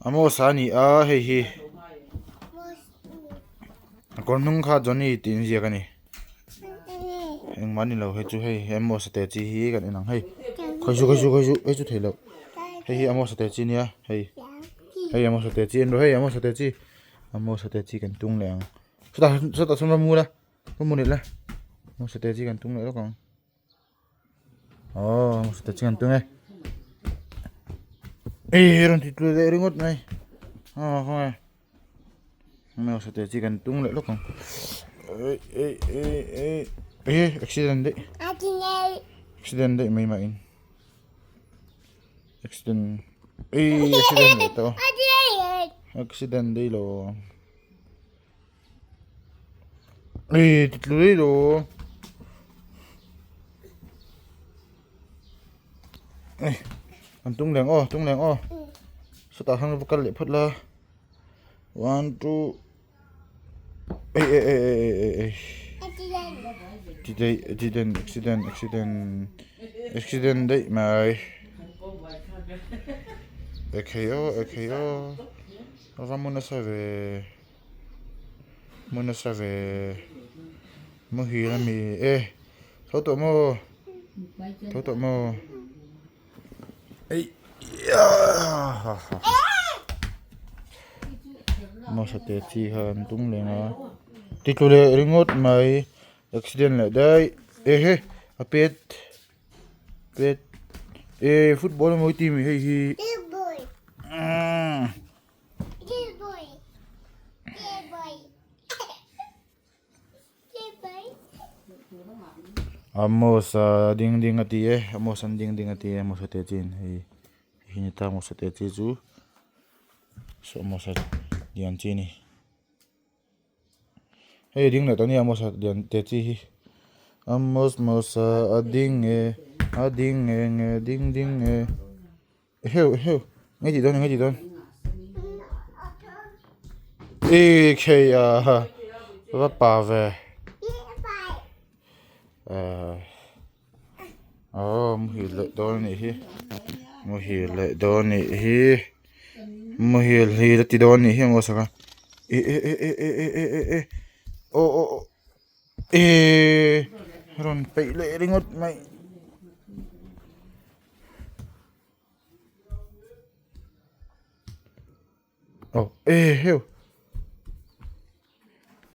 Amos a ni a hei hi a kawr hnung kha Johnny tih an ziak a ni engmah a ni lo hei chu hei Amos a te chi hi kan en ang hei khawi chu khawi chu khawi chu hei chu theih loh hei hi Amos a te chi a nia hei hei Amos a te chi a ni lo hei Amos a te chi Amos a te chi kan tung leh ang chutah chutah sawn va mu la va mu leh la Amos a te chi kan tung leh lawk ang. Aw hmusit te chu an tung e ei rawn ti tlu leh ringawt mai aw khawnge hmusit te chu kan tung leh lawk ang ei ei ei ei e accident daih accident daih mai mah in accident ei accident leh tawh accident daih lo Ei ti tlu daih lo ei an tung leng aw tung leng aw sawtah khan va kal leh phawt la one two ei ei ei ei ei ei ti daih accident accident accident accident daih mai ekhei aw ekhei aw va mu nasa ve. Mu nasa ve muhil a mi e tho tawh maw tho tawh maw eih ha ha hmasa te chi kha an tung leng a ti tlu leh ringawt mai accident leh daih e he a pet pet e football a mawi tih mi hei hi. Amos a ding ding a ti e Amos an ding ding a ti e Amos a te chin hei hei ni ta Amos a te chi chu saw Amos a lian chi a ni hei ding leh tawh nia Amos a lian te chi hi Amos Amos a ding e a ding e nge ding ding e. Eheu eheu nge tih dawn nge tih dawn e khei a va pa ve eh aw muhil leh dawn anih hi muhil leh dawn anih hi muhil hi la ti dawn anih hi a ngaw sak a e e e e e e e e aw aw aw e rawn peih leh ringawt mai. Aw e heu.